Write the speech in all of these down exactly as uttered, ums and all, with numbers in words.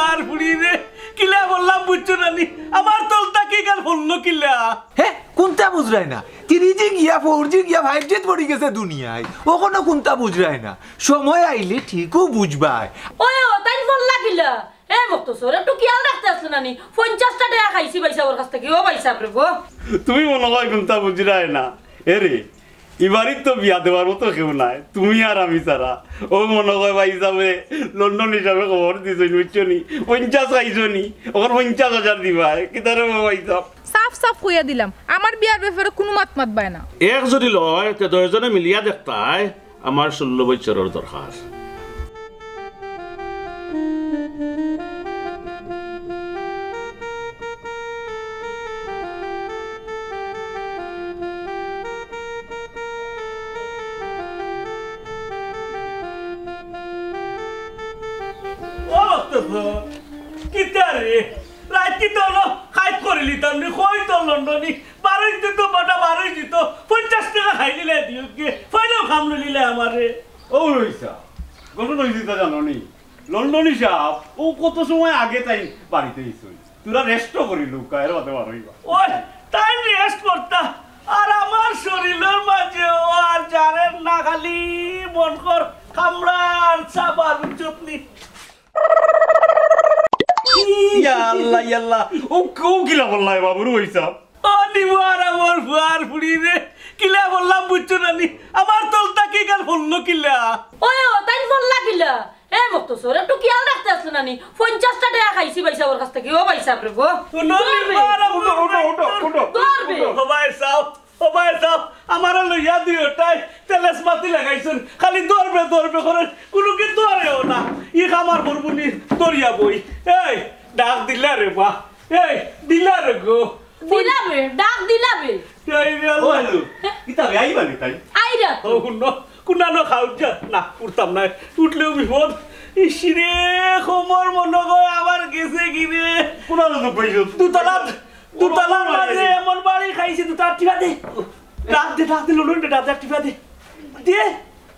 আর ফুড়ি রে, কিলা বললাম বুঝছো না নি? আমার তল থাকি গাল ফললো কিলা? হে, কুনতা বুঝরায় না? থ্রি জি গিয়া ফোর জি গিয়া ফাইভ জি পড়ি গেছে দুনিয়ায়। অখনো কুনতা বুঝরায় না? সময় আইলে ঠিকউ বুঝবায়। ওই ও, তাইন ফললা কিলা? এ মকতছর, একটু খিয়াল রাখতে আছলে না নি? পঞ্চাশটা টেকা খাইছি ভাইসাবর কাছ থাকি, ও ভাইসাব রে গো। তুমি মনো কয় কুনতা বুঝরায় না? এরে, ইবাড়িত তো বিয়া দেওয়ার মতো কেউ নাই, তুমি আর আমি ছাড়া। ও মনো কয় ভাইসাবে লন্ডনী হিসাবে খবর দিছইন, বুঝছো নি? পঞ্চাশ খাইছো নি, অখন পঞ্চাশ হাজার দিবায়, কিতা রে ভাইসাব? সাফ সাফ কইয়া দিলাম, আমার বিয়ার ব্যাপারে কুনু মাত মাতবায় না। এক যদি লয়, তে দুইজনে মিলিয়া দেখতায়, আমার ষোলো বছরর দরকার। ও মকতছর, কিতা রে? রাইত কি তো অইলো? খাইত করিলিতাম নি, কই তো লন্ডনী? বারোই দিত, বেটা বারোই দিত, পঞ্চাশ টেকা খাইলিলে দিউক গে, পয়লাউ খাম লইলিলে আমারে। ও রইসা, ঘটনা অইছে তা জানো নি? লন্ডনী সাব, ও কত সময় আগে তাইন বাড়িত আইছইন। তুরা রেস্টও করিলউক্কা, এর বাদে বারইবা। ওই, তাইন রেস্ট করতা, আর আমার শরীলর মাঝে ও আর জারের না, খালি মন কর কামড়ার চাবার, বুঝছত নি? ইয়া আল্লাহ, ইয়া আল্লাহ। ও, ও কিলা বললা এ বাবুর ওই সাব? ও নিমু আর আমার ফুয়ার ফুড়ি রে, কিলা বললাম বুঝছো না নি? আমার তল থাকি গাল ফললো কিলা? ওই ও, তাইন ফললা কিলা? এ মকতছর, একটু খিয়াল রাখতে আছলে না নি? পঞ্চাশটা টেকা খাইছি ভাইসাবর কাছ থাকি, ও ভাইসাব রে গো। হুনো, ধরবে। নিমু আর আমার উঠো, উঠো, উঠো, উঠো। ধরবে। ও ভাইসাব, ও ভাইসাব, আমারে লইয়া দুইওটায় তেলেস মাতি লাগাইছইন, খালি ধরবে, ধরবে করের, কুনুকে ধরেও না। ই কাম আর করবো নি, ধরিয়া বই। এই, ডাক দিলা রে বা, এই, দিলা রে গো। দিলাবে, ডাক দিলাবে। এই রে ও আল্লাহ। হ্যালো, কিতা রে, আইবা নি তাই? আইরা তো। ও হুনো, কুনানো খাউজা? না, উঠতাম না, উঠলেউ বিপদ। ইস রে, কোমর মনো কয় আমার গেছে গি রে। কুনানো তো পাইছো? দুতলা দুতলার মাঝে এমন বাড়ি খাইছি, দুতলা টিপা দে। ডাক দে, ডাক দে, লন্ডনী, ডাক দে, টিপা দে। দে,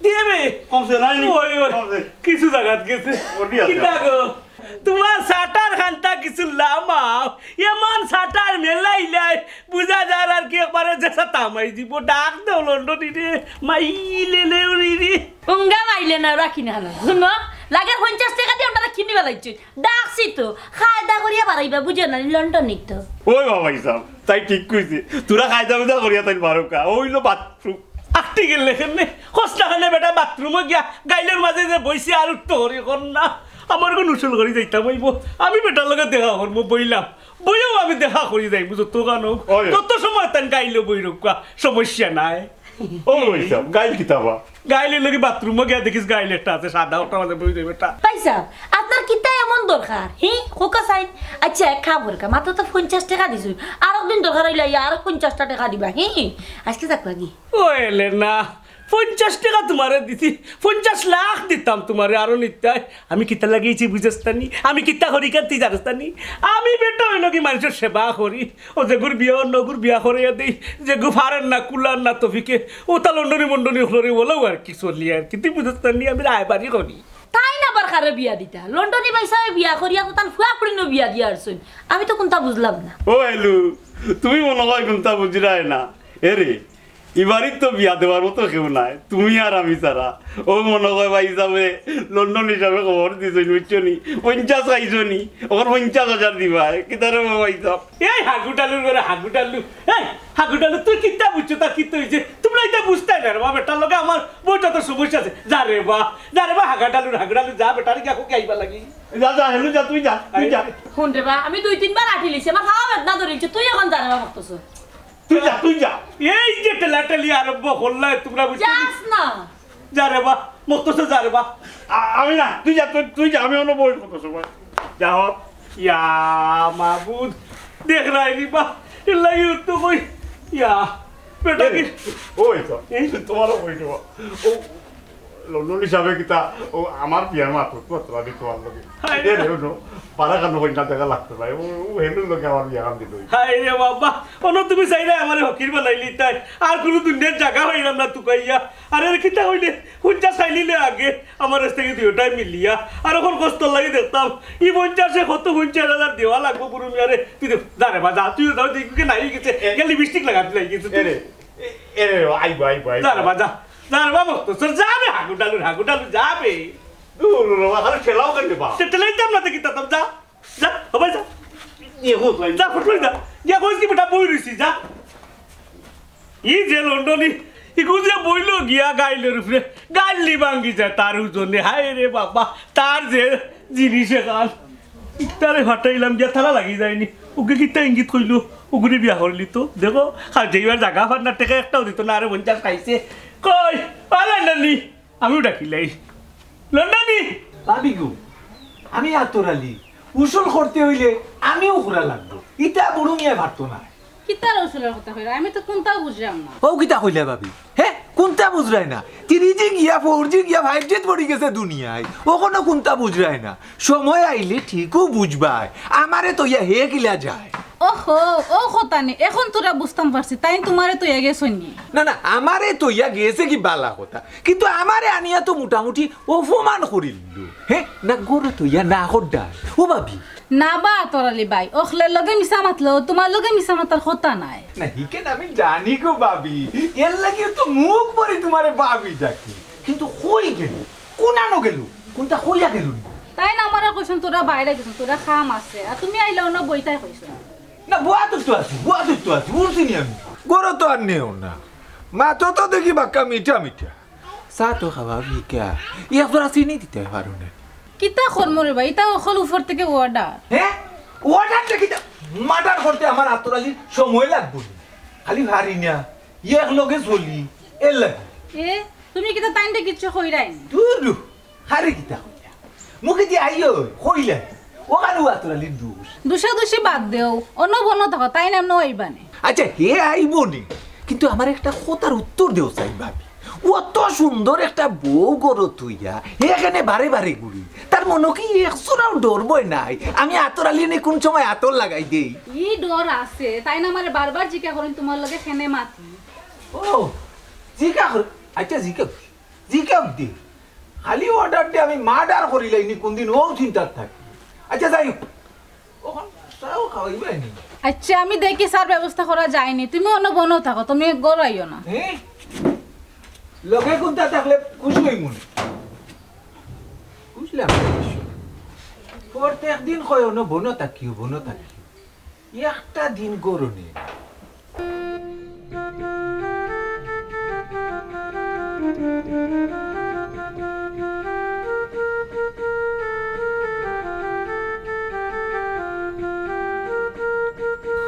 দে বে। কমছে নাই নি? ওই, ওই, কমছে। কিছু জাগাত গেছে। ওর বিয়া আছে। কিতা গো? তুমার শাটার খানটা কিছু লামাও। এমন শাটার মেলাইলাই, বুঝা যার আর কি একবারে যেসা তামাই দিব। ডাক দেও লন্ডনী রে, মাইলে লেউরি রে। উঙ্গা মাইলে না, রাখি না হালা। হুনো, লাগে পঞ্চাশ টেকা দিয়া আমরারে কিনিবা লাগছে। ডাকছি তো, কায়দা করিয়া বাড়াইবা, বুঝো না, লন্ডনী তো। ওই বাবা হিসাব, তাই ঠিক কইছে। তুরা কায়দা বুঝা করিয়া তাই বারোকা। ওই লো বাথরুম। আটটি গেলে কেনে? কষ্ট কেনে বেটা বাথরুমো গিয়া গাইলর মাঝে যে বইছে আর উঠতো করি কর না। আমার কোন উসুল করি যাইতাম অইবো। আমি বেটার লগে দেখা করমু, বইলাম। বইয়াও আমি দেখা করি যাইমু, যত গান হোক। ওই। তত সময় তান গাইলো বই রক্ষা, সমস্যা নাই। ও ভাইসাব, গাইল কিতা বা? গাইল অইলো কি বাথরুমো গিয়া দেখিস গাইল একটা আছে, সাদা ওটার মাঝে বই রইবে একটা। ভাইসাব, আপনার কিতা এমন দরকার? হি, খোকা সাইন। আচ্ছা, এক কাম করকা, মাত্র তো পঞ্চাশ টেকা দিছইন। আরক দিন দরকার অইলে আইয়া আরো পঞ্চাশটা টেকা দিবা, হি? আজকে যাক লাগি। ও এলে না, পঞ্চাশ টেকা তুমারে দিছি, পঞ্চাশ লাখ দিতাম তুমারে আরো নিতায়। আমি কিতা লাগাইছি বুঝছ নি? আমি কিতা করি কেন তুই জানস নি? আমি বেটা অইলো কি মানষর সেবা করি। ও যেগুর বিয়া অর নগুর বিয়া করাইয়া দেই, যেগু ফারের না, কুলার না তফিকে, ও তা লন্ডনী মন্ডনী অকলরে ওলাও আর কি চলি আর কি। তুই বুঝছ নি? আমি রায়বাড়ি করি। তাইন আবার কারে বিয়া দিতা? লন্ডনী ভাইসাবে বিয়া করিয়া তো তান ফুয়া ফুড়িনও বিয়া দিয়া আরছইন। আমি তো কুনতা বুঝলাম না। ও হ্যালো, তুমি মনো কয় কুনতা বুঝরায় না। এরে, ইবাড়িত তো বিয়া দেওয়ার মতো কেউ নাই, তুমি আর আমি ছাড়া। ও মনো কয় ভাইসাবে লন্ডনী হিসাবে খবর দিছইন, বুঝছো নি? পঞ্চাশ খাইছো নি, অখন পঞ্চাশ হাজার দিবায়। কিতা রে ভাইসাব? এই হাগুটালুর ঘরে হাগুটালু। এই হাগুটালু, তুই কিতা বুঝছো? তা কিতা অইছে? তুমরা ইতা বুঝতায় না রে বা, বেটার লগে আমার বউত তো সমস্যা আছে। যা রে বা, যা রে বা, হাগাটালুর হাগুটালু, যা বেটারে গিয়া কইয়া আইবার লাগি। যা, যা, হ্যালো, যা, তুই যা, তুই যা। হুন রে বা, আমি দুই তিনবার আটিলিছি, আমার হাওয়া বেদনা ধরিলিছে, তুই অখন যা রে বা, মকতছর। তুই যা, তুই যা। এই যে ঠেলাঠেলি আরম্ভ করলায় তুমরা, বুঝছো নি? যাস না। যা রে বা, মকতছর যা রে বা। আ-, আমি না, তুই যা, তুই, তুই যা, আমি অনো বই কত সময়। যা হোক। ইয়া মাবুদ, দেখরায় নি বা, এর লাগি উঠতো কই। ইয়া, বেটা কি? ওই তো, এই তুমারও বই দেবো। ও, লন্ডনী সাবে কিতা, ও আমার বিয়ার মাত তো তোরা দি তোমার লগে। হায় রে। এ রে, ও বারা কানো কইনা দেখা লাগতো ভাই। ও, ও হেলুর লগে আমার বিয়া কাম দিল। হায় রে বাবা, অনো তুমি চাইলে আমারে ফকির বানাইলি তাই। আর কুনু দুনিয়ার জাগা পাইলাম না তুকাইয়া। আরে কিতা কইলে, হুঞ্চা চাইলিলে আগে। আমার কাছ থাকি দুইটাই মিলিয়া। আর অখন কষ্ট লাগি দেখতাম, ই পঞ্চাশে কত পঞ্চাশ হাজার দেওয়া লাগবো বুরু মিয়ারে। তুই দে, যা রে বা, যা, তুই যাও, দেখবি কি নাই গেছে, এ, গেল লিপস্টিক লাগাতে লাগি গেছে, তুই এরে, এ, এরে, আইবো, আইবো, আইবো। যা রে বা, যা, যা রে বা, মক্তসর, যা রে, হাগু ডালু, হাগু ডালু, যা বে। দূর রে বা, খালি ঠেলাও কেন বা? সে ঠেলাইতাম না, দেখি তাতাম, যা, যা, ও ভাই, যা। এ, ও ভাই। যা, ফুটবল যা। গিয়া কইস কি বেটা বই রইছি, যা। ই যে লন্ডনী, ইগু যে বইল গিয়া গাইলর উপরে, গাইল নি ভাঙ্গি যায় তার ওজনে। হায় রে বাবা, তার যে জিনিস এখান। ইতারে ফাটাইলাম গিয়া তালা লাগি যায়নি। ওকে কিতা ইঙ্গিত কইলো, ওগুরে বিয়া করলি তো। দেখো, আর যেইবার জাগা ফার না, টেকা একটাও দিত না, আরে পঞ্চাশ খাইছে। কই, আরে লন্ডনী, আমিও ডাকিলাই। লন্ডনী! ভাবি গো, আমি আতর আলী। উসুল করতে অইলে আমিও করা লাগবো। ইতা বুরু মিয়ায় পারতো না। কিতার উসুলর কথা কইরা? আমি তো কুনতাও বুঝরাম না। ও কিতা কইলা ভাবি? হে? কুনতা বুঝরায় না? থ্রি জি গিয়া ফোর জি গিয়া ফাইভ জি পড়ি গেছে দুনিয়ায়। অখনো কুনতা বুঝরায় না? সময় আইলে ঠিকউ বুঝবায়। আমারে থইয়া হে কিলা যায়। ওহো, ও কথা নি। অখন থুড়া বুঝতাম পারছি। তাইন তুমারে থইয়া গেছইন নি? না, না, আমারে থইয়া গেছে কি বালা কথা। কিন্তু আমারে আনিয়া তো মোটামুটি অপমান করিল। হে, না গরো থইয়া না হড্ডা। ও ভাবি। না বা আতর আলী ভাই, অকলর লগে মিছা মাতলো, তুমার লগে মিছা মাতার কথা নায়। না, হিকেন আমি জানি গো ভাবি, এর লাগিউ তো মুখ ভরি তুমারে ভাবি ডাকি। কিন্তু কই গেল? কুনানো গেল? কুনতা কইয়া গেল নি? তাইন আমারে কইছইন থুড়া বাইরে গেছইন, থুড়া কাম আছে, আর তুমি আইলা অনো বইতায় কইছইন। না, বওয়াত তো আছি, বওয়াত তো আছি, উঠছি নি আমি। গরো তো আর নেও না, মাতো তো দেখি বাক্কা মিঠা মিঠা। চা তো খাওয়া ভিক্ষা। ই এক জোড়া চিনি দিতায় পারো না। কিতা করমু রে ভাই, ইতা অকল উপর থাকি order। হে? Order থাকি তা murder করতে আমার আতর আলীর সময় লাগবো নি? খালি পারি না, ই এক লগে চলি, এর লাগি। এ, তুমি কিতা তাইনরে কিচ্ছু কইরায় নি? দূর, দূর, খালি কিতা কইলা? মুখে দি আইও, কইলা। অখানউ আতর আলীর দোষ। দুষাদুষি বাদ দেও, অনো বনো থাকো, তাইন অনো আইবা নে। আচ্ছা, হে আইবো নে, কিন্তু আমার একটা কথার উত্তর দেও চাই ভাবি। অত সুন্দর একটা বউ গরো থইয়া, হে কেনে বারে বারে ঘুরি। তার মনো কি এক জোড়াও ডর ভয় নাই? আমি আতর আলীরে কুন সময় আতর লাগাই দেই? ই ডর আছে, তাইন আমারে বারবার জিকা করইন, তুমার লগে কেনে মাতি। ও, জিকা কর, আচ্ছা জিকা, জিকা দি। খালি order দি আমি murder করিলাই নি কুনদিন, অউ চিন্তাত থাকি। আচ্ছা যাই হউক, অখন চাও খাওয়াইবায় নি? আচ্ছা, আমি দেখি চার ব্যবস্থা করা যায়নি। তুমি অনো বনো থাকো, তুমি গরো আইও না। হে? লগে কুনতা থাকলে খুশি অইমু নে। বুঝলাম না কিছু। প্রত্যেক দিন কয় অনো বনো থাকিও, বনো থাকিও। একটা দিন গরো নি।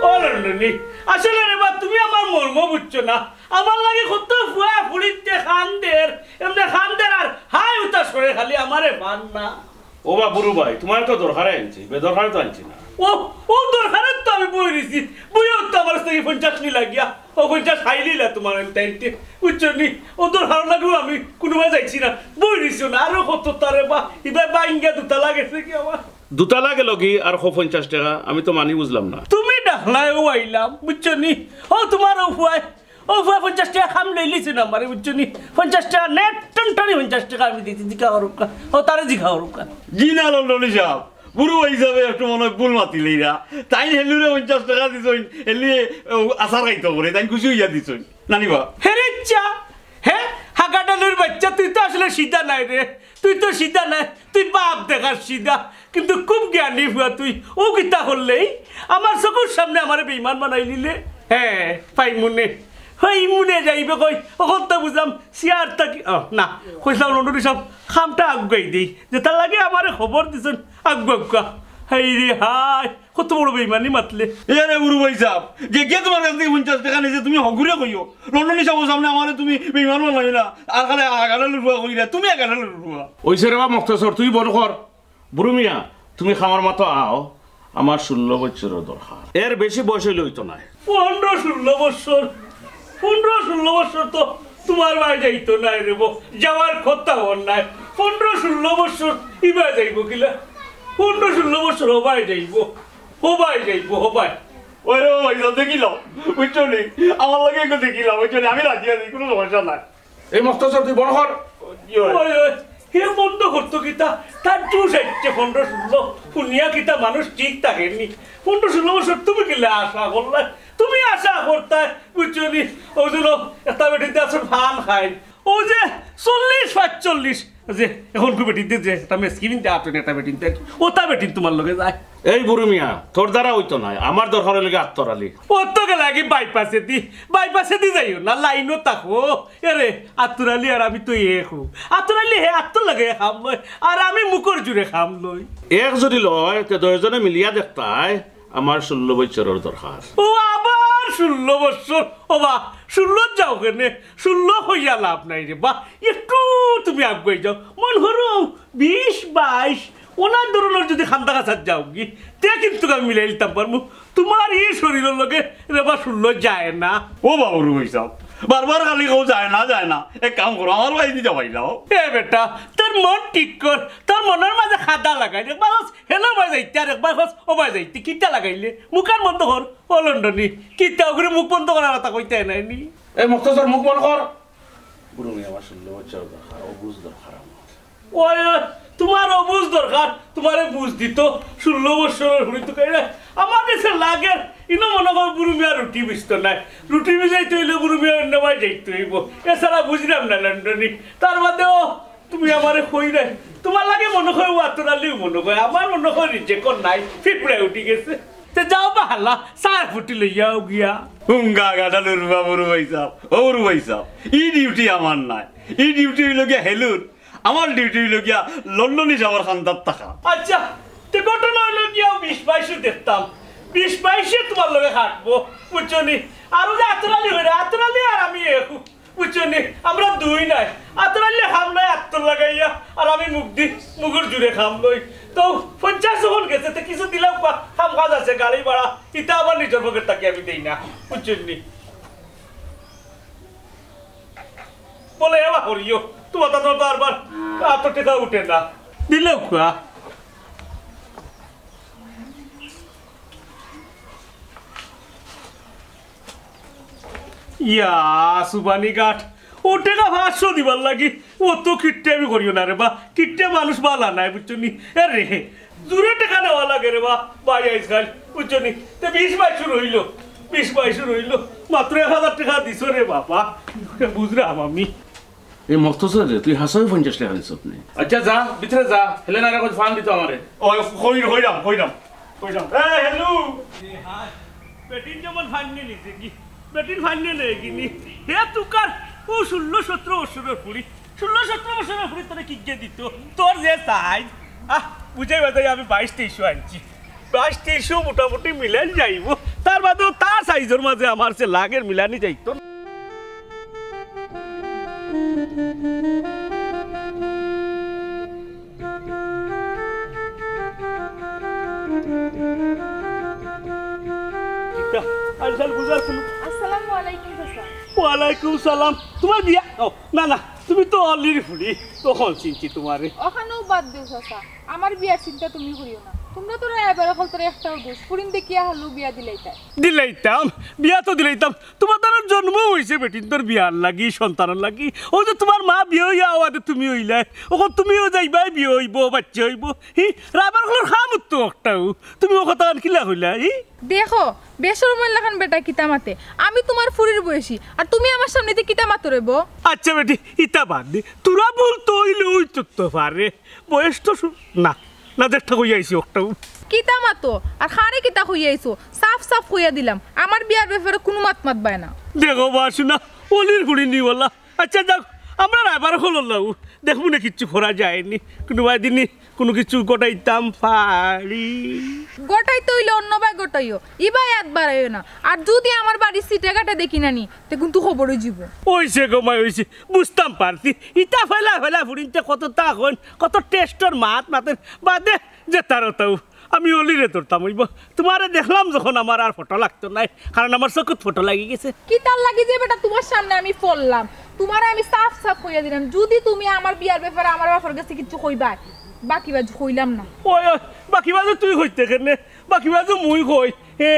ও লন্ডনী, আসলে রে বা, তুমি আমার মর্ম বুঝছো না। আমার লাগি কত ফুয়া ফুড়িতে কান্দের, এমনে কান্দের আর হায় হুতাশ করে, খালি আমারে পার না। ও বা বুরু ভাই, তুমারে তো দরকারে আনছি, বেদরকারে তো আনছি না। ও, ও দরকারে তো আমি বই রইছি, বইয়াউ তো আমার থাকি পঞ্চাশ নি লাগিয়া, ও পঞ্চাশ খাইলিলা তুমার আমি তাইনতে, বুঝছো নি? ও দরকার লাগিউ আমি কুনুবায় যাইছি না, বই রইছি না, আরো কত তারে বা, ইবায় বা ইঙ্গা দুতালা গেছে কি আমার? দুতালা গেল কি আর কও পঞ্চাশ টেকা, আমি তো মানি বুঝলাম না। তুমি ডাকলায় অউ আইলাম, বুঝছো নি? ও তুমার অউ ফুয়ায়, ও ফুয়া পঞ্চাশ টেকা কাম লইলিছে না আমারে, বুঝছো নি? পঞ্চাশ টেকা net টানটানি পঞ্চাশ টেকা আমি দিছি, জিকা করউক্কা। ও তারে জিকা করউক্কা। জি না, লন্ডনী সাব, বুরু ভাই হিসাবে একটু মনো অয় ভুল মাতিলাইরা। তাইন হেলুরে পঞ্চাশ টেকা দিছইন, হেলুয়ে, ও, আচার খাইতো করে, তাইন খুশি অইয়া দিছইন। নানি বা? হে রে ইচ্ছা, হে, হাগাডালুর বাইচ্চা, তুই তো আসলে সিধা নায় রে, তুই তো সিধা নায়, তুই বাপ দেখার সিধা। কিন্তু খুব জ্ঞানী ফুয়া তুই। অউ কিতা করলে? আমার চকুর সামনে আমারে বেইমান বানাইলিলে। হে, পাইমু নে। পাইমু নে যাইবে কই। অখন তো বুঝলাম, চেয়ার থাকি, ও, না, কইছলাম লন্ডনী সাব, কামটা আগুয়াই দেই। যেতার লাগি আমারে খবর দিছইন, আগুয়া আগুয়া। হায় রে হায়, কত বড় বেইমানি মাতলে। এ রে বুরু ভাই সাব, যে গিয়া তুমার কাছ থাকি পঞ্চাশ টেকা নিছে, তুমি হগুরে কইও। লন্ডনী সাবর সামনে আমারে তুমি বেইমান বানাইও না। আর খালি হাগাডালুর ফুয়া কইরা, তুমি হাগাডালুর ফুয়া। অইছে রে বা মক্তসর, তুই বড় কর। বুরু মিয়া, তুমি কামর মাতো আও, আমার ষোলো বছরর দরকার। এর বেশি বয়স অইলে অইতো নায়। পনরো ষোলো বছর, পনরো ষোলো বছর তো তোমার বায় যাইতো নায় রে বা, যাওয়ার কথা অর নায়। পনরো ষোলো বছর ইবায় যাইবো কিলা? পনরো ষোলো বছর হবায় যাইবো, হবায় যাইবো, হবায়। ওই রে ভাই, দেখিলাম, বুঝছো নি? আমার লগে একটু দেখিলাম, বুঝছো নি? আমি রাজি আছি, কোনো সমস্যা নাই। এই মখতসর, তুই বন্ধ কর। কি হয়? ওই, ওই, হে বন্ধ করতো কিতা? তার জোশ আইছে পনরো ষোলো। হুনিয়া কিতা মানুষ ঠিক থাকেনি? পনরো ষোলো বছর তুমি কিলা আশা করলায়? তুমি আশা করতায়, বুঝছো নি? ওই জন্য একটা বেটিতে আছে ফান খায়। ও যে চল্লিশ পাঁচচল্লিশ, যে এখন কু বেটিতে যে একটা মেসকিন দে আপনি একটা বেটিতে, ওটা বেটিন তোমার লগে যায়। এই বুরু মিয়া, তোর দ্বারা হইতো নায়, আমার দরকার অইলো গি আত্তর আলী। ও তো গেলা কি বাইপাসেদি, বাইপাসেদি যাইও না, লাইনও থাকো। এরে, আত্তর আলী আর আমি তো এক হু। আত্তর আলী হে আত্তর লগে খাম লয়, আর আমি মুখর জুরে খাম লই। এক যদি লয়, তে দুইজনে মিলিয়া দেখতায়, আমার ষোলো বছরর দরকার। ও আবার ষোলো বছর? ও বা, ষোলো যাও কেনে? ষোলো কইয়া লাভ নাই রে বা, একটু তুমি আগুয়াই যাও। মন করো বিশ বাইশ, ওনার ধরনের যদি খান্দা কাছাত যাও গি, তে কিন্তু আমি মিলাই দিতাম পারমু। তোমার এই শরীরের লগে রে বা ষোলো যায় না। ও বাবুর ভাই সাহেব, বারবার খালি কও যায় না, যায় না। এক কাম করো, আমার বাড়িদি যাবাইলাও। এ বেটা, তোর মন ঠিক কর, তোর মনের মাঝে খাদা লাগাই। একবার কস হেলো বায় যাইতে, আর একবার কস ও বায় যাইতে। কিতা লাগাইলে? মুখান বন্ধ কর। ও লন্ডনি, কিতা ওগুরে মুখ বন্ধ করার কথা কইতে নাই নি? এই মখতসর, মুখ বন্ধ কর। বুরু মিয়া, আমার ষোলো বছর দরকার, ও বুঝ দরকার আমার। ওই, ওই, তোমার ও বুঝ দরকার, তোমারে বুঝ দিত। ষোলো বছরর হুড়ি তো কইরা আমার কাছে লাগে। ইনো মনে কর বুরু মিয়া রুটি ভিজতো নায়, রুটি ভিজাইতে অইলে বুরু মিয়া অন্য বায় যাইতে অইবো। এছাড়া বুঝলাম না লন্ডনি। তার বাদেও তুমি আমারে কইরায়, তোমার লাগি মনে কয় ও আত্তর আলীও মনে কয়, আমার মনে কয় রিজেকর নাই, ফিফড়ায় উঠি গেছে। তে যাও বা হালা, চার ফুটি লইয়াও গিয়া। হুঙ্গা গাডালুর বাবুর ভাই সাহেব, ওর ভাই সাহেব, ই ডিউটি আমার নায়, ই ডিউটি অইলো গিয়া হেলুর, আমার ডিউটি অইলো গিয়া লন্ডনি সাবর খান্দাত থাকা। আচ্ছা, তে ঘটনা অইলো গিয়া বিশ বাইশে দেখতাম, বিশ বাইশে তোমার লগে খাটবো, বুঝছো নি? আর ওই যে আত্তর আলী হইরে, আত্তর আলী আর আমি এক। বুঝছো নি? আমরা দুই নাই। আতর আইলে খাম নাই আত্তর লাগাইয়া, আর আমি মুখ দি, মুখর জুরে খাম লই। তো পঞ্চাশ যখন গেছে, তো কিছু দিলাম, পা-, খাম কাজ আছে, গাড়ি ভাড়া, ইতা আবার নিজর পকেট থাকি আমি দেই না। বুঝছো নি? বলে, "এবার করিও, তোমার তো বারবার আত্তর টেকা উঠে না।" দিলেও খোয়া। ইয়া, সুবানি ঘাট, ও টেকা পাঁচশো দিবার লাগি, ও তো কিট্টে আমি করিও না রে বা, কিট্টে মানুষ বালা নাই, বুঝছো নি? এ রে, জুরে টেকা নেওয়া লাগে রে বা, ভাই আইজকাল, বুঝছো নি? তে বিশ বাইশ রইলো, বিশ বাইশ রইলো, মাত্র এক হাজার টেকা দিছো রে বাবা, বুঝরাম আমি। এই মখতসর রে, তুই হাছাউ পঞ্চাশ টেকা দিছস নি? আচ্ছা, যা, ভিতরে যা, হেলেনারে কইছ ফান দিতো আমারে। ওই, কই-, কইরাম, কইরাম, কইরাম। এ, হেলু! বেটিন যেমন ফান নিয়ে নিছে কি? বেটিন ফান নিয়ে নেয় কি নি? হে তুকার, ও ষোলো সতেরো বছরর ফুড়ি, ষোলো সতেরো বছরর ফুড়ি তোরে কিগিয়ে দিতো? তোর যে সাইজ, আহ, বুঝাই বাজাই আমি বাইশ তেইশও আনছি। বাইশ তেইশও মোটামুটি মিলাইল যাইবো। তার বাদেও তার সাইজর মাঝে আমার যে লাগের মিলানি যাইতো না। আজকাল বুঝার কোনো আসসালামু আলাইকুম, চাচা। ওয়ালাইকুম সালাম। তোমার বিয়া? ও, না, না, তুমি তো অলির ফুড়ি। তখন চিনছি তোমারে। ওখানেও বাদ দিও, চাচা। আমার বিয়ার চিন্তা তুমি করিও না। তোমরা তো রায়বার অকলতর একটাউ দোষ। ফুরিন দেখিয়া হালু বিয়া দিলাইতায়। দিলাইতাম, বিয়া তো দিলাইতাম। তোমার তার জন্ম হইছে বেটিন্তর বিয়ার লাগি, সন্তানর লাগি। ও যে তোমার মা বিয়া হইয়া আওয়াদে তুমি হইলায়। ওখন তুমিও যাইবায়, বিয়া হইবো, বাচ্চা হইবো। হি, রায়বার অকলর খাম উঠতো একটাউ। তুমি ও কথা কিলা কইলা, হি? দেখো, বেশরমর লাখান বেটা কিতা মাতে। আমি তোমার ফুরির বয়সী, আর তুমি আমার সামনেদি কিতা মাতো রে বা? আচ্ছা বেটি, ইতা বাদ দে। তোরা ভুল তো হইলে হইতো তো পারে। বয়স তো শু-, না, না, দেখটা কইয়া আইছি একটাউ। কিতা মাতো? আর কারে কিতা কইয়া আইছো? সাফ সাফ কইয়া দিলাম, আমার বিয়ার ব্যাপারে কুনু মাত মাতবায় না। দেখো বা শুনা, অলির ফুড়ি নি বলা। আচ্ছা যাক, আমরা রায়বার অকলর লাউ। দেখমু নে কিচ্ছু করা যায়নি। কুনু বায় দিনই কুনু কিছু ঘটাইতাম পারি। ঘটাইতে অইলে অন্য বায় ঘটাইও, ইবায় আত বাড়াইও না। আর যদি আমার বাড়ির সিটে ঘাটে দেখি না নি, তে কিন্তু খবর অইযিবো। অইছে গো মাই, অইছে, বুঝতাম পারছি। ইতা ফেলা ফেলা ফুরিন্তে কততা কইন, কত টেস্টর মাত মাতেন, বাদে যেতার অতাউ। আমি অলিরে ধরতাম অইবো। তোমারে দেখলাম যখন আমার আর ফটো লাগতো নায়, কারণ আমার চকুত ফটো লাগি গেছে। কিতার লাগি যে বেটা তোমার সামনে আমি পড়লাম, তুমারে আমি সাফ সাফ কইয়া দিলাম, যুদি তুমি আমার বিয়ার ব্যাপারে আমার বাপর গেছে কিচ্ছু কইবায়, বাকি বাজু কইলাম না। ওই, ওই, বাকি বাজু তুই কইতে কেনে? বাকি বাজু মুই কই। এ,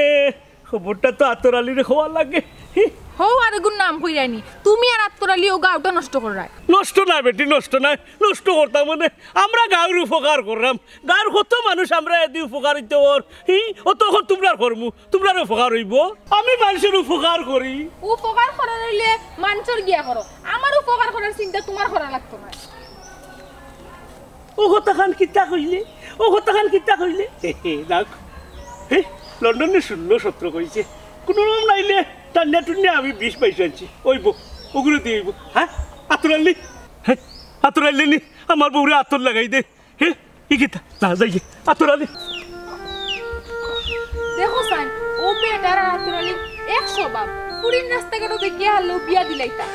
খবরটা তো আতর আলীরে কওয়া লাগে। হি। হউ আরেকগুর নাম কইরায়নি, তুমি আর আতর আলী অউ গাউটা নষ্ট কররায়। নষ্ট নায় বেটি, নষ্ট নায়, নষ্ট করতাম মানে আমরা গাউর উপকার কররাম। গাউর কত মানুষ আমরা এদি উপকার অইতে অর, হি, অত অখন তুমরার করমু, তুমরার উপকার অইবো। আমি মানষর উপকার করি। উপকার করার অইলে মানষর গিয়া করো, আমার উপকার করার চিন্তা তুমার করা লাগতো নায়। অউ কথাখান কিতা কইলে? অউ কথাখান কিতা কইলে? হে, হে, দেখ। হে, লন্ডনে ষোলো সতরো কইছে। কুনুরকম নাইলে টানিয়া টুনিয়া আমি বিশ বাইশ আনছি। অইবো, অগুরে দি অইবো। হে, আতর আলী। হে, আতর আলী নি, আমার বউরে আতর লাগাই দে। হে, ই কিতা? না, যাই গে। আতর আলী। দেখো চাইন, অউ বেটার আর আতর আলীর এক স্বভাব। ফুরিন রাস্তাঘাটো দেখিয়া হারলেও বিয়া দিলাইতা।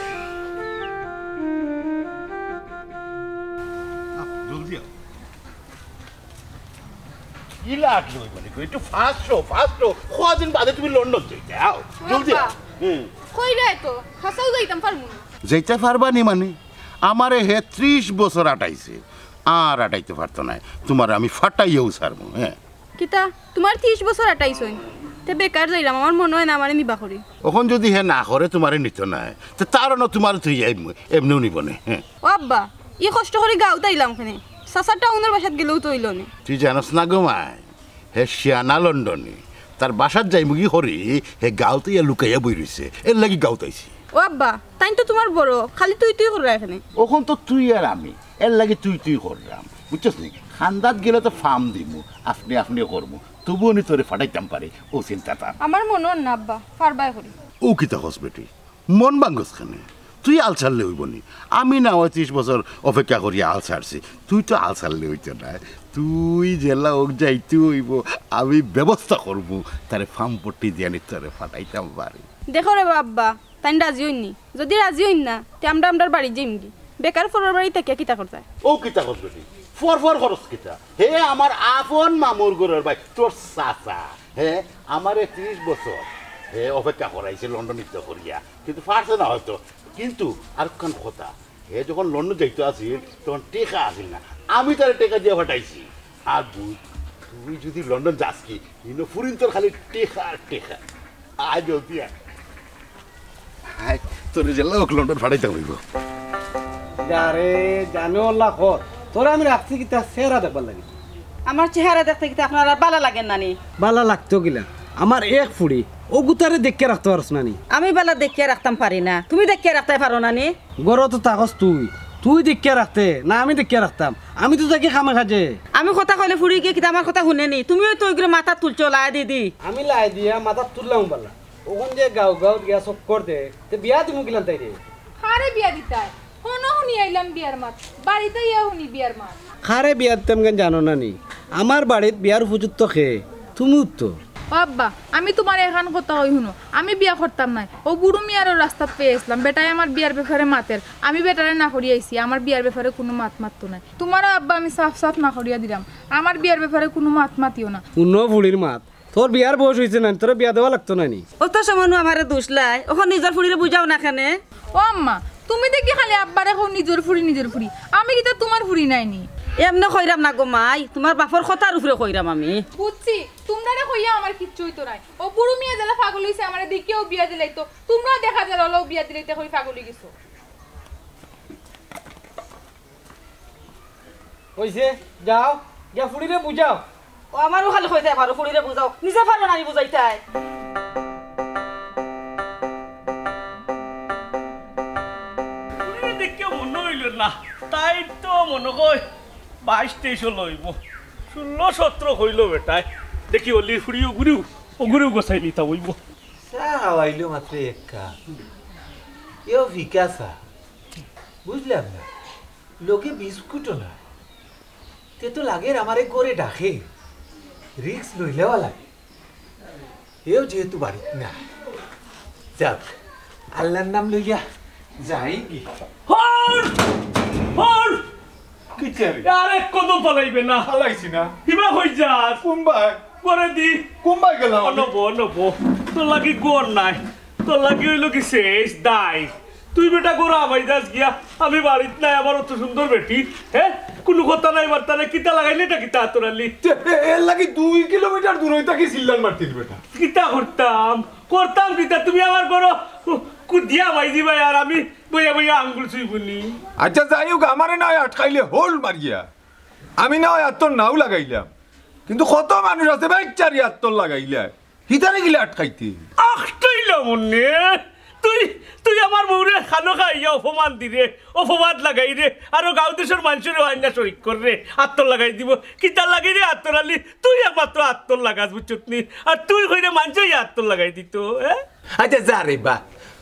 আহ, জলদি আও। কি লাগলো মানে? একটু fast অও, fast অও। কয়দিন বাদে তুমি লন্ডন যাইতায়, আও, জলদি আও। বাবা, হুম। কইরায় তো, হাছাউ যাইতাম পারমু না। যাইতায় পারবা নি মানে? আমারে হে ত্রিশ বছর আটাইছে, আর আটাইতে পারতো নায়। তুমারে আমি ফাটাইয়াউ ছাড়মু, হে। কিতা? তুমারে ত্রিশ বছর আটাইছইন? তে বেকার যাইরাম, আমার মনো অয় না আমারে নিবা করি। অখন যুদি হে না করে তুমারে নিতো নায়, তে তার অনো তুমারে থইয়া আইমু, এমনেউ নিবো নে, হে। ও আব্বা, ই কষ্ট করি গাউত আইলাম কেনে? চাচার টাউনর বাসাত গেলেউ তো অইলো নে। তুই জানোস না গো মাই, হে শিয়ানা লন্ডনি, তার বাসাত যাইমুগি করি, হে গাউত আইয়া লুকাইয়া বই রইছে, এরলাগি গাউত আইছি। ও আব্বা, তাইন তো তুমার বড়, খালি তুই তুই কররায় কেনে? অখন তো তুই আর আমি, এরলাগি তুই তুই কররাম, বুঝছস নি? খান্দাত গেলে তো ফাম দিমু, আপনে আপনে করমু, তবুও নি তোরে ফাটাইতাম পারি, অউ চিন্তাত। আমার মনো অর না আব্বা, পারবায় করি। অউ কিতা কস বেটি? মন ভাঙ্গস কেনে? তুই আল ছাড়লে অইবো নি? আমি না অয় ত্রিশ বছর অপেক্ষা করিয়া আল ছাড়ছি, তুই তো আল ছাড়লে অইতো নায়। তুই যেলা অউক যাইতে অইবো, আমি ব্যবস্থা করমু, তারে ফাম পট্টি দিয়া নি তোরে ফাটাইতাম পারি। দেখো রে বা আব্বা, তাইন রাজি অইন নি। যুদি রাজি অইন না, তে আমরা আমরার বাড়িত যাইমুগি। বেকার পরর বাড়িত থাকিয়া কিতা করতায়? অউ কিতা কস বেটি? ফর ফর করস কিতা? হে আমার আপন মামুর ঘরর ভাই, তোর চাচা। হে আমারে ত্রিশ বছর হে অপেক্ষা করাইছে লন্ডনিত করিয়া, কিন্তু পারছে না অয়তো। কিন্তু আরোকখান কথা, হে যখন লন্ডন যাইতো আছিল, তখন টেকা আছিল না, আমি তারে টেকা দিয়া ফাটাইছি। আর বুঝ, তুই যুদি লন্ডন যাসগি, ইনো ফুরিন্তর খালি টেকা আর টেকা। আয় জলদি আয়। আয়, তোরে যেলা অউক লন্ডন ফাটাইতাম অইবো। আরে, জানো আল্লাহ খর, তোরে আমি রাখছি কিতা চেহারা দেখবার লাগি। আমার চেহারা দেখতে কিতা আপনারার বালা লাগের না নি? বালা লাগতো কিলা? আমার এক ফুড়ি, অগুতারে দেখিয়া রাখতে পারস না নি? আমি বালা দেখিয়া রাখতাম পারি না, তুমি দেখিয়া রাখতায় পারো না নি? ঘরো তো থাকস তুই, তুই দেখিয়া রাখতে না আমি দেখিয়া রাখতাম? আমি তো থাকি কামে কাজে। আমি কথা কইলে ফুড়ি গিয়া কিতা আমার কথা হুনে নি? তুমিও তো অগুরে মাথাত তুলছো, লাই দি দি। আমি লাই দিয়া মাথাত তুললাম বালা। অখন যে গাউ গাউত গিয়া চক্কর দে, তে বিয়া দিমু কিলান তাইরে? কারে বিয়া দিতায়? হনো হুনি আইলাম বিয়ার মাত, বাড়িত আইয়া হুনি বিয়ার মাত। কারে বিয়া দিতাম কেন জানো না নি? আমার বাড়িত বিয়ার উপযুক্ত কে? তুমিউ তো। ও আব্বা, আমি তুমারে এখান কথা কই হুনো, আমি বিয়া করতাম নায়। অউ বুরু মিয়ারেও রাস্তাত পাইয়া আইছলাম, বেটায় আমার বিয়ার ব্যাপারে মাতের, আমি বেটারে না করিয়া আইছি, আমার বিয়ার ব্যাপারে কুনু মাত মাততো নায়। তুমারেও আব্বা আমি সাফ সাফ না করিয়া দিলাম, আমার বিয়ার ব্যাপারে কুনু মাত মাতিও না। হুনো ফুড়ির মাত, তোর বিয়ার বয়স অইছে না, তোরে বিয়া দেওয়া লাগতো না নি? অত সময় নু আমারে দুষলায়, অখন নিজর ফুড়িরে বুঝাও না কেনে? ও আম্মা, তুমি দেখি খালি আব্বারে কও নিজর ফুড়ি, নিজর ফুড়ি। আমি কিতা তুমার ফুড়ি নায় নি? এমনে কইরাম না গো মাই, তুমার বাপর কথার উপরে কইরাম আমি। বুঝছি, তুমরারে কইয়া আমার কিচ্ছু অইতো নায়। অউ বুরু মিয়া যেলা পাগল অইছে আমারে দেখিয়াউ বিয়া দিলাইতো, তুমরাও দেখা যার অলাউ বিয়া দিলাইতা করি পাগল অইগেছো। অইছে, যাও, গিয়া ফুড়িরে বুঝাও। ও আমারও খালি কইতায় পারো, ফুড়িরে বুঝাও। নিজে পারো না নি বুঝাইতায়? ফুড়িরে দেখিয়া মনো অইলো না, তাইর তো মনো কয় বাইশ তেইশ অইলো অইবো। ষোলো সতরো কইলো বেটায়। দেখি অলির ফুড়ি অগুরেউ, অগুরেউ গছাই নিতা অইবো। চা খাওয়াইলো মাত্র এক কাপ। এও ফিকা চা। বুঝলাম না, লগে বিস্কুটও না। তে তো লাগের আমারে ঘরে ডাকে, risk লইলেও লাগে। এও যেহেতু বাড়িত না, যাক, আল্লার নাম লইয়া যাইগি। হর! হর! কিতা রে? আরে কদম ফালাইবে না। ফালাইছি না। কিবা কই যাস? কুম্বাই। করে দি। কুম্বাই গেলাম আমি। অনবো, অনবো। তোর লাগি ঘর নাই। তোর লাগি অইলো কি শেষ দায়। তুই বেটা গরু হামাই যাস গিয়া, আমি বাড়িত নাই, আমার অত সুন্দর বেটি, হে? কুনু কথা নাই, বার্তা নাই, কিতা লাগাইলে ইটা কিতা আতর আলী? তে, এ-, এর লাগি দুই কিলোমিটার দূরই থাকি চিল্লান মারতির বেটা। কিতা করতাম, করতাম কিতা? তুমি আমার গরু কু-, কুদিয়া হামাই দিবায় আর আমি বইয়া বইয়া আঙ্গুল চুইবুনি। আচ্ছা, যাই হোক, আমারে না আটকাইলে হোল মারিয়া। আমি না অয় আতর নাও লাগাইলাম, কিন্তু কত মানুষ আছে বেচারি আতর লাগাইলায়, হিতারে কিলা আটকাইতে? আটকাইলাম অনে। তুই, তুই আমার বউরে খানো খাইয়া অপমান দিরে, অপবাদ লাগাইরে, আরো গাঁও দেশর মানষরে অইন্যা শরিক কররে, আতর লাগাই দিবো। কিতা লাগি রে আতর আলী? তুই একমাত্র আতর লাগাস, বুঝছত নি? আর তুই কইরে মানষে আতর লাগাই দিতো, হে? আচ্ছা, যা রে বা,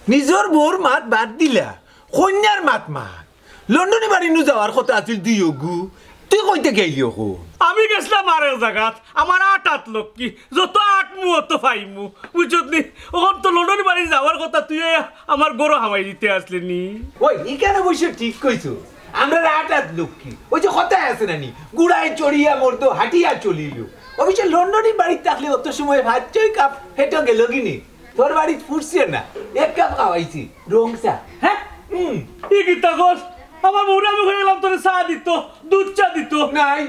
নিজর বউর মাত বাদ দিলা, কইন্যার মাত মান। লন্ডনী বাড়ি নু যাওয়ার কথা আছিল দুইওগু, তুই কইতে গেলি অখন? আমি গেছলাম আরেক জাগাত, আমার আট আত লক্ষ্মী, যত আটমু অত পাইমু, বুঝছত নি? অখন তো লন্ডনী বাড়ি যাওয়ার কথা, তুই এই আমার গরু হামাই দিতে আসলে নি। ওই, ইখান অবশ্য ঠিক কইছো, আমরার আট আত লক্ষ্মী। ওই যে কথায় আছে না নি, "ঘোড়ায় চড়িয়া মর্দ হাঁটিয়া চলিল।" অবশ্য লন্ডনী বাড়িত থাকলে অত সময় ভাত চই কাপ হেটো গেল কি নি? তোর বাড়িত ফুটছে না, এক কাপ খাওয়াইছি, রং চা। হ্যাঁ? হুম। ই কিতা কস? আমার বউরে আমি কইলাম তোরে চা দিতো, দুধ চা দিতো। নাই,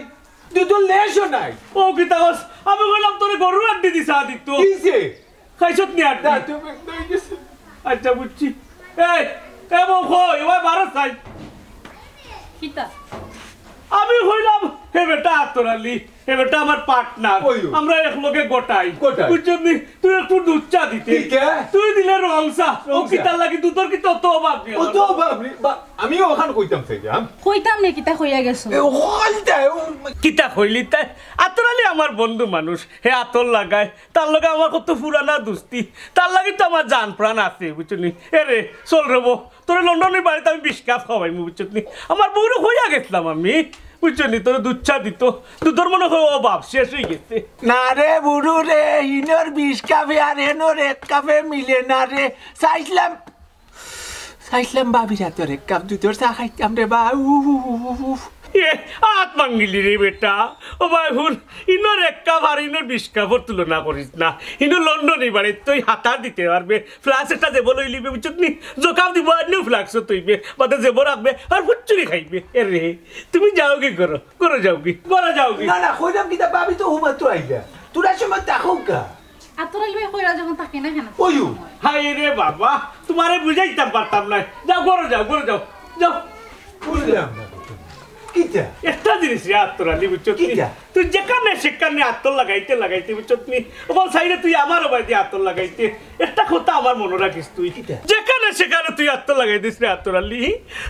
দুধর লেশও নাই। ও কিতা কস? আমি কইলাম তোরে গরুর আড্ডি দি চা দিতো। কিসে? খাইছত নি আড্ডি? না, তুমি, তুমি কিসে? আচ্ছা, বুঝছি। এই, এ বউ কই? ওই বারো চাই। কিতা? আমি কইলাম, হে বেটা আতর আলী, এ বেটা আমার পার্টনার, ওই, ওই। আমরা একলগে গোটাই। গোটাই। বুঝছত নি? তুই একটু দুধ চা দিতে। ঠিক আছে। তুই দিলে রং চা। ও রং চা। কিতার লাগি দুধর কি তত অভাব নি? ও তো অভাব নি। বা-, আমিও অখান কইতাম চাইলাম। কইতাম নি কিতা কইয়া গেছো? এ, ওইটা, ও কিতা কইলি তাই? আতর আলী আমার বন্ধু মানুষ, হে আতর লাগায়। তার লগে আমার কত পুরানা দুস্তি। তার লাগি তো আমার জান প্রাণ আছে, বুঝছত নি? এ রে, চল রে বউ, তোরে লন্ডনী বাড়িত আমি বিশ কাপ খাওয়াইমু, বুঝছত নি? আমার বউরে কইয়া গেছলাম আমি, বুঝছত নি? তোরে দুধ চা দিতো, দুধর মনে অয় অভাব শেষ অই গেছে। না রে বুরু রে, হিনর বিশ কাপে আর হেনর এক কাপে মিলে না রে। চাইছলাম, চাইছলাম ভাবির আতর এক কাপ দুধর চা খাইতাম রে বা। উফ, উফ, উফ, উফ, উফ। এ, আত ভাঙ্গিলি রে বেটা। ও ভাই হুন, ইনর এক কাপ আর ইনর বিশ কাপর তুলনা করিস না। ইনো লন্ডনী বাড়িত তুই হাতার দিতে পারবে, ফ্লাক্স একটা দেবো লইলিবে, বুঝছত নি? জোকাপ দিবো আর নিউ ফ্লাক্সও তুইবে, বাদে জেবো রাখবে আর ফুচ্চুরি খাইবে। এ রে, তুমি যাওগি করো, করো যাওগি, করো যাওগি। না, না, কইলাম কিতা, ভাবি তো হুমাত্র আইলা। তোরা সময় তাকউক্কা। আতর আলী ভাই কইরা যখন থাকে না কেন? ওইও। হায় রে বাবা, তোমারে বুঝাইতাম পারতাম না। যাও, ঘরো যাও, ঘরো যাও, যাও। বুঝলাম না তো তুমি। কিতা? একটা জিনিস রে আতর আলী, বুঝছত নি? কিতা? তুই যেখানে সেখানে আতর লাগাইতে লাগাইতে, বুঝছত নি? ওখান সাইডে তুই আমার ওবায়দি আতর লাগাইতে। একটা কথা আমার মনো রাখিস তুই। কিতা? যেখানে সেখানে তুই আতর লাগাই দিস রে আতর আলী।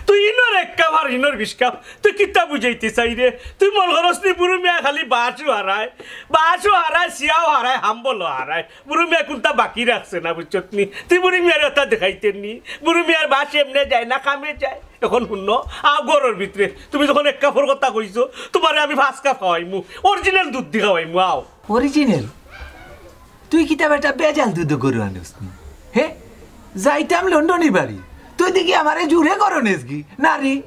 তুই ইনর এক কাপ আর ইনর বিশ কাপ। তুই কিতা বুঝাইতে চাইরে? তুই মনো করস নি বুরু মিয়া খালি বাসও হারায়, বাসও হারায়, সিয়াও হারায়, হাম্বলও হারায়। বুরু মিয়া কুনটা বাকি রাখছে না, বুঝছত নি? তুই বুরু মিয়ারে ওটা দেখাইতে নি। বুরু মিয়ার বাস এমনে যায় না, কামে যায়। এখন হুনো, আও ঘরর ভিতরে। তুমি যখন এক কাপর কথা কইছো, তোমারে আমি পাঁচ কাপ খাওয়াইমু, অরিজিনাল দুধ দি খাওয়াইমু, আও। অরিজিনাল? তুই কিতা বেটা ভেজাল দুধর গরু আনস নি? হে? যাইতাম লন্ডনী বাড়ি, তুই দেখি আমারে জুরে গরু নেসগি? না রে,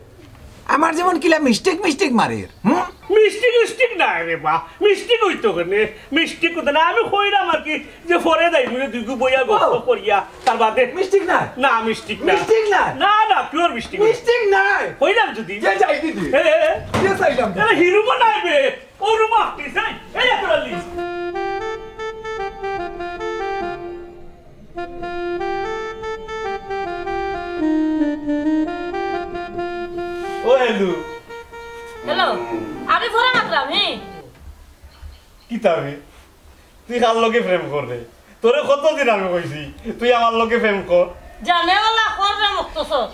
আমার যেমন কিলা মিস্টেক মিস্টেক মারের, হুম? মিষ্টি মিষ্টি না রে বা, মিষ্টি কইতো কেনে? মিষ্টি কইতো না, আমি কইরাম আর কি, যে পরে যাই বুলে দুইগু বইয়া গল্প ও। করিয়া, তার বাদে। মিষ্টি না? না, মিষ্টি না। মিষ্টি না? না, না, পিওর মিষ্টি না। মিষ্টি না? কইলাম যদি। যে যাই দিদি। এ, এ, এ। যে চাইলাম। এ, হিরুমা নাই বে। ও রুমা, কি চাই? এই একটা লিস। ও হ্যালো। হ্যালো, আমি ফোরা মাতরাম, হে? কিতা বে? তুই কার লগে প্রেম কররে? তোরে কতদিন আমি কইছি, তুই আমার লগে প্রেম কর। জানে ওলা কর রে মকতসর।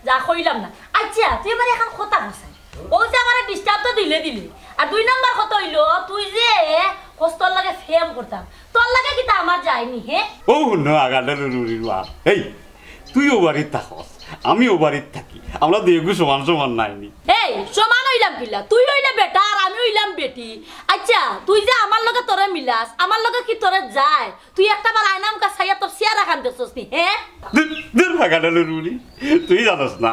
যা কইলাম না। আচ্ছা, তুই আমারে এখন কথা কইছস। ও যে আমারে ডিস্টার্ব তো দিলে দিলে। আর দুই নাম্বার কথা অইলো, তুই যে কস তোর লগে প্রেম করতাম, তোর লগে কিতা আমার যায়নি, হে? ও হুনো আগাডালু রুরির বাপ। এই, তুই ও বাড়িত থাকস, আমি ও বাড়িত থাকি। আমরা দুইগু সমান সমান নায়নি। এই, সমান অইলাম কিলা? তুই অইলে বেটা আর আমি অইলাম বেটি। আচ্ছা, তুই যে আমার লগে তোরে মিলাস, আমার লগে কি তোরে যায়? তুই একটা বার আয়না মুখা চাইয়া তোর চেহারা খান দেখছস নি, হে? দূর, দূর, ফাঁকা ডালে রুড়ি। তুই জানোস না,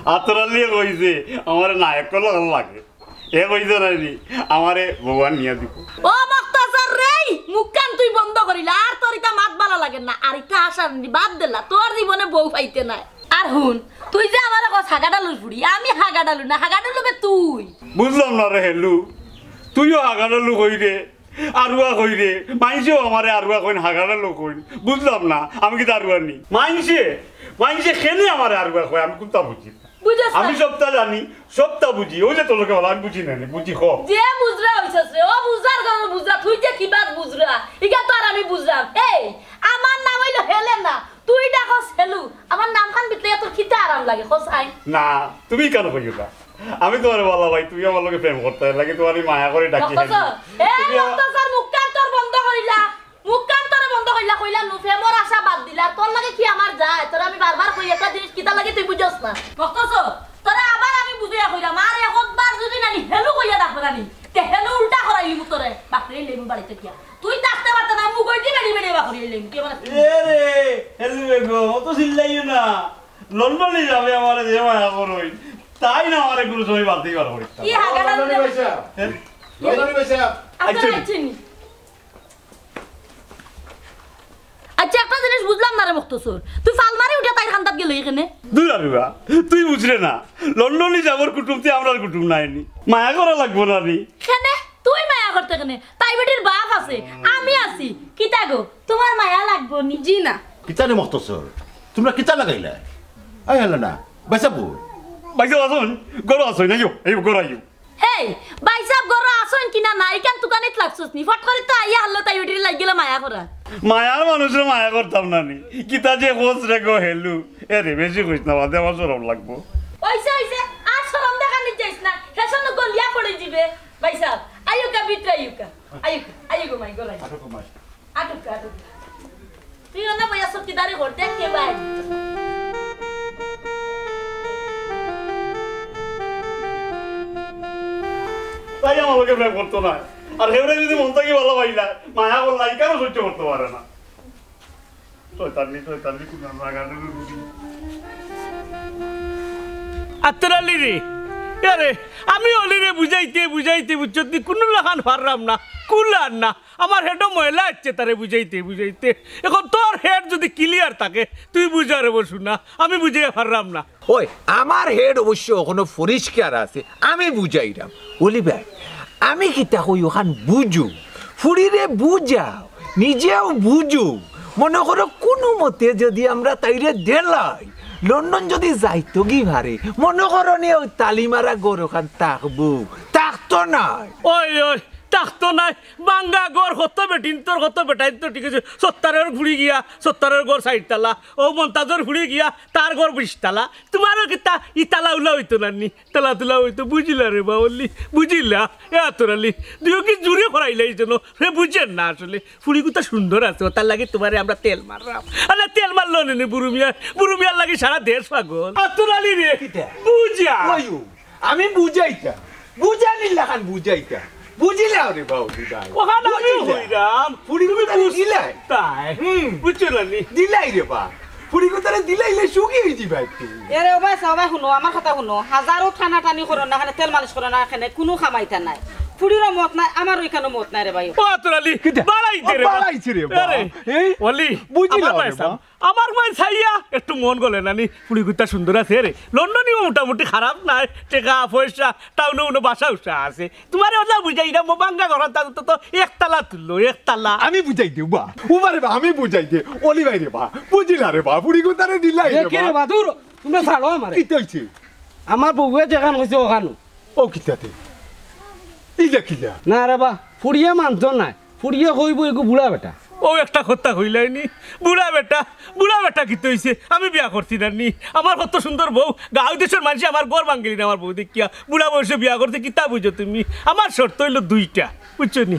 আতর আলীয়ে কইছে, আমার নায়ক কল লাগে। এ কইছে নায়নি, আমারে ভগবান নিয়া দিব। ও মকতসর রে, মুখখান তুই বন্ধ করিলা, আর তোর ইতা মাত বালা লাগে না, আর ইতা আশা নি, বাদ দিলা, তোর জীবনে বউ পাইতে নাই। আর হুন, তুই যে আমারে কস হাগাডালুর ফুড়ি, আমি হাগাডালু না, হাগাডালু বে তুই। বুঝলাম না রে হেলু, তুইও হাগাডালু কইরে, আরুয়া কইরে, মাইনষেও আমারে আরুয়া কইন, হাগাডালু কইন। বুঝলাম না, আমি কিতা আরুয়া নি? মাইনষে, মাইনষে কেনে আমারে আরুয়া কয়, আমি কুনতা বুঝি না। বুঝছ না? আমি সবতা জানি, সবতা বুঝি। ওই যে তোর লোকে বলা, আমি বুঝি না নি, বুঝি ক। যে বুঝরা অইছস রে, ও বুঝরার ঘরর বুঝরা, তুই যে কিবা বুঝরা, ইখান তো আর আমি বুঝরাম। এই, আমার নাম অইলো হেলেনা, তুই ডাকস হেলু, আমার নামখান বিতলে তোর কিতা আরাম লাগে, কস আই? না, তুমি কেনে কইও না? আমি তুমারে বালা পাই, তুমি আমার লগে প্রেম করতায়, এরলাগি তুমারে মায়া করি ডাকি মক্তসর, হেলু। এ তুমি আমার মক্তসর, মুখখান তোর বন্ধ করিলা। মুখখান তোরে বন্ধ করিলা, কইলাম নু, প্রেমর আশা বাদ দিলা। তোর লগে কি আমার যায়? তোরে আমি বারবার কই একটা জিনিস, কিতার লাগি তুই বুঝস না? মক্তসর, তোরে আবার আমি বুঝাইয়া কইরাম, আর একবার যদি নানি হেলু কইয়া ডাকবে নানি, তে হেলু উল্টা করাইলিমু তোরে, বাপরে, লেমু বাড়িত গিয়া। তুই থাকতে পারতে না, মুখ অইতে বেড়ি বেড়ি বাকরি লেমু, কি আমার এ রে, হেলু বেগম, অত চিল্লাইও না। লন্ডনে যাবে আমারে যে মায়া করইন, তাইন আমারে কুনু সময় বাদ দিবার করিস না। কি হাগাটা লন্ডনে দিলে? বসে। হ্যাঁ? লন্ডনে বসে। আচ্ছা, আচ্ছা। আচ্ছা নি। আচ্ছা, একটা জিনিস বুঝলাম না রে মক্তসর, তুই ফাল মারি উঠে তাইর কান্দাত গেলে কেনে? দূর আরুয়া, তুই বুঝরে না, লন্ডনে যাবর কুটুমতে আমরার কুটুম নায় নি, মায়া করা লাগবো না নি। কেনে? তুই মায়া করতে কেনে? তাই বেটির বাপ আছে, আমি আছি। কিতা গো, তুমার মায়া লাগবো নি? জি না। কিতা রে মক্তসর, তুমরা কিতা লাগাইলা? আই হেলু না, বাইসাব। বাইসাব আছইন? ঘরো আছইন, আইও, আইও, ঘরো আইও। হেই, বাইসাব ঘরো আছইন কি না নাই, ইখান তুকানিত লাগছস নি? ফট করি তো আইয়া হারলো তাই বেটির লাগিলা মায়া করা। মায়ার মানুষরে মায়া করতাম না নি। কিতা যে কস রে গো হেলু। এ রে, বেশি কইস না, বাদে আমার শরম লাগবো। অইছে, অইছে, আর শরম দেখানিত যাইস না। হেষনে গলিয়া পড়ি যিবে। বাইসাব, আইউক্কা, ভিতরে আইউক্কা। আইউক্কা, আইউক্কা, মাই গলাই। আটুক্কা, আটুক্কা। তুই অনো বইয়া চকিদারি কর, দেখ কে ভাই। তাই আমার লগে প্রেম করতো না। আর হেউরে যদি মন থাকি ভালা পাইলা, মায়া করলা, ইখানও সহ্য করতে পারে না। শয়তানি, শয়তানি, কোন রাগানো। আতর আলী রে, আরে, আমি অলিরে বুঝাইতে, বুঝাইতে, বুঝছত নি, কুনু লাখান পাররাম না, কুলার না। আমার হেডো ময়লা আছে তারে বুঝাইতে, বুঝাইতে। এখন তোর হেড যদি clear থাকে, তুই বুঝা রে বসু না, আমি বুঝাইয়া পাররাম না। অয়, আমার হেড অবশ্য অখনো পরিষ্কার আছে, আমি বুঝাইরাম। অলি ভাই, আমি কিতা কই অখান বুঝো, ফুড়িরে বুঝাও, নিজেও বুঝো। মনো করো কুনু মতে যদি আমরা তাইরে দিলাই, লন্ডন যদি যাইতোগি পারে, মনো করো নি অউ তালিমারা ঘর অখান থাকবো, থাকতো নায়। অয়, অয়, থাকতো নায়। ভাঙ্গা ঘর, কত বেটিন্তর, কত বেটাইন্তর, ঠিক আছে। সত্তারর ফুড়ি গিয়া, সত্তারর ঘর চাইরতালা, অউ মন্তাজর ফুড়ি গিয়া, তার ঘর বিশতালা। তুমারও কিতা ইতালা উলা অইতো না নি? তালা তুলা অইতো, বুঝিলা রে বা অলি, বুঝিলা? এ আতর আলী, দুইও কি জুরে করাইলাই যেন, হে বুঝের না আসলে। ফুড়িগুতা সুন্দর আছে, অতার লাগি তুমারে আমরা তেল মাররাম। আরে তেল মারলো নে নে বুরু মিয়া, বুরু মিয়ার লাগি সারা দেশ পাগল। আতর আলী রে, কিতা? বুঝা। ওয়ু, আমি বুঝাইতাম, বুঝানির লাখান বুঝাইতাম। বুঝিলাও রে বা অলি ভাই। অখান আমিও বুঝিলাম। কইরাম। ফুড়িগুতারে দিলাই। তাই? হুম। বুঝছো না নি? দিলাই রে বা। ফুড়িগুতারে দিলাইলে সুখী অইযিবায় তুই। এরে ও ভাই, সবাই হুনো, আমার কথা হুনো। হাজারো টানাটানি করো না, কেনে তেল মালিশ করো না, কেনে কুনু কামাইতা নাই। ফুড়িরও মত নাই, আমারও ইখানো মত নাই রে ভাই। ও আতর আলী, কিতা? বাড়াইতে রে বা। বাড়াইছে রে বা। আরে, এই? অলি, বুঝিলাও আমার রে ভাই বা। সাহেব, আমার ভাই চাইয়া একটু মন গলে না নি, ফুড়িগুতা সুন্দর আছে রে। লন্ডনীও মোটামুটি খারাপ নায়, টেকা পয়সা, টাউনো উনো বাসা উসা আছে। তুমারে অলা বুঝাইরাম, ভাঙ্গা ঘর, তা তো, তো একতালা তুললো, একতালা। আমি বুঝাই দে, বা। উবা রে বা, আমি বুঝাই দে। অলি ভাই রে বা, বুঝিলা রে বা, ফুড়িগুতারে দিলাই রে দেখে বা। রে বা, দূর, তুমরা ছাড়ো আমারে। কিতা অইছে? আমার বউয়ে যেখান কইছে অখান। ও কিতাতে? ইলা কিলা? না রে বা, ফুড়িয়ে মানতো নায়। ফুড়িয়ে কইবো এগু বুড়া বেটা। অউ একটা কথা কইলায় নি, বুড়া বেটা, বুড়া বেটা কিতা অইছে? আমি বিয়া করছি না নি। আমার কত সুন্দর বউ, গাঁও দেশর মানষে আমার ঘর ভাঙ্গিলিন আমার বউ দেখিয়া। বুড়া বয়সে বিয়া করছি, কিতা বুঝো তুমি? আমার শর্ত অইলো দুইটা, বুঝছো নি?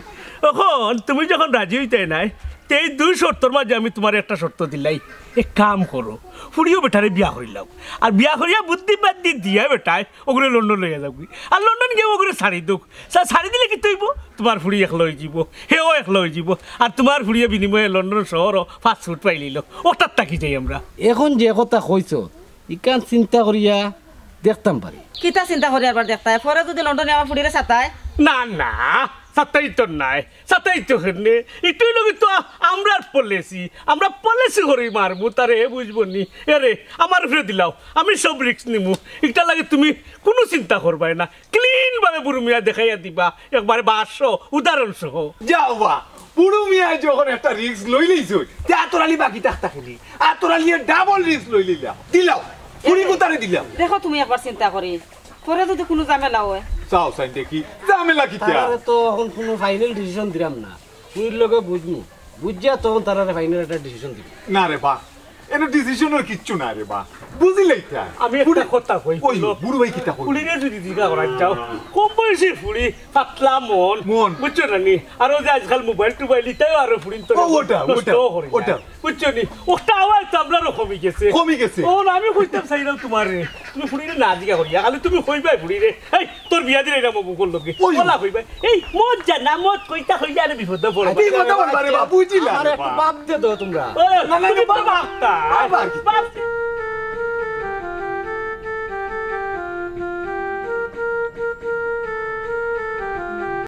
অখন তুমি যখন রাজি অইতায় নায়, তে এই দুই শর্তর মাঝে আমি তুমারে একটা শর্ত দিলাই। এক কাম করো, ফুড়িও বেটারে বিয়া করিলাও, আর বিয়া করিয়া বুদ্ধি বাদ্ধি দিয়া বেটায় অগুরে লন্ডন লইয়া যাউগি। আর লন্ডন গিয়া অগুরে ছাড়ি দেউক। সা-, ছাড়ি দিলে কিতা অইবো? তুমার ফুড়ি একলা অইযিবো, হেও একলা অইযিবো। আর তুমার ফুড়িয়ে বিনিময়ে লন্ডন শহরো পাসপোর্ট পাইলিলো। অটাত থাকি যাই আমরা। অখন যে কথা কইছো, ইখান চিন্তা করিয়া দেখতাম পারি। কিতা চিন্তা করিয়া আরবার দেখতায়? পরে যদি লন্ডনে আমার ফুড়িরে সাতায়? না, না, সাতাইতো নাই, সাতাইতো কেনে? ইটাউ লগে তো আ-, আমরার পলিসি, আমরা পলিসি করি মারমু, তারে বুঝবো নি। এরে, আমার উপরে দিলাও, আমি সব রিস্ক নিমু। ইটার লাগি তুমি কুনু চিন্তা করবায় না, ক্লিন ভাবে বুরু মিয়া দেখাইয়া দিবা, একবারে বাক্স, উদাহরণ সহ। যাও বা, বুরু মিয়ায় যখন একটা রিস্ক লইলাইছইন, তে আতর আলী বাকি থাকতা কেনে? আতর আলীয়ে ডাবল রিস্ক লইলাইলা। দিলাও, ফুড়ি কুতারে দিলাও। দেখো তুমি একবার চিন্তা করি, পরে যদি কুনু ঝামেলা অয়। চাও চাই দেখি, ঝামেলা কিতা? তারারে তো অখন কুনু ফাইনাল ডিসিশন দিরাম না, ফুড়ির লগে বুঝমু, বুঝিয়া তখন তারারে ফাইনাল একটা ডিসিশন দিমু। না রে বা, এনো ডিসিশনর কিচ্ছু না রে বা, বুঝিলাইতা। আমি একটা ফুড়ি-, কথা কই, কই, হুনো। বুরু ভাই কিতা কই? ফুড়িরে যদি জিগা করাত যাও, কম বয়সী ফুড়ি, পাতলা মন, মন। বুঝছো না নি? আর অউ যে আজকাল মোবাইল টোবাইল, ইতায়ও আরো ফুড়িন্তরে ও, ওটা, নষ্ট ওটা, করি ওটা। বুঝছো নি? অটা আওয়াজ তো আমরারও কমি গেছে। কমি গেছে। অখন আমি কইতাম চাইরাম তুমারে, তুমি ফুড়িরে না জিগা করিয়া, খালি তুমি কইবায় ফুড়িরে, "এই, তোর বিয়া দিরাম অমুকর লগে।" ওই। অলা কইবায়, "এই, মদ যা না, মদ কইতা কইলে আরে বিপদো পড়ো।" বিপদো পড়বা রে বাবু, বুঝিলা আমারে রে একটু বা। বাপ দে দাও তুমরা। ও, না, না, তুমি না, তো বাপ। বাপ তা। বাপ আর কি? বাপ।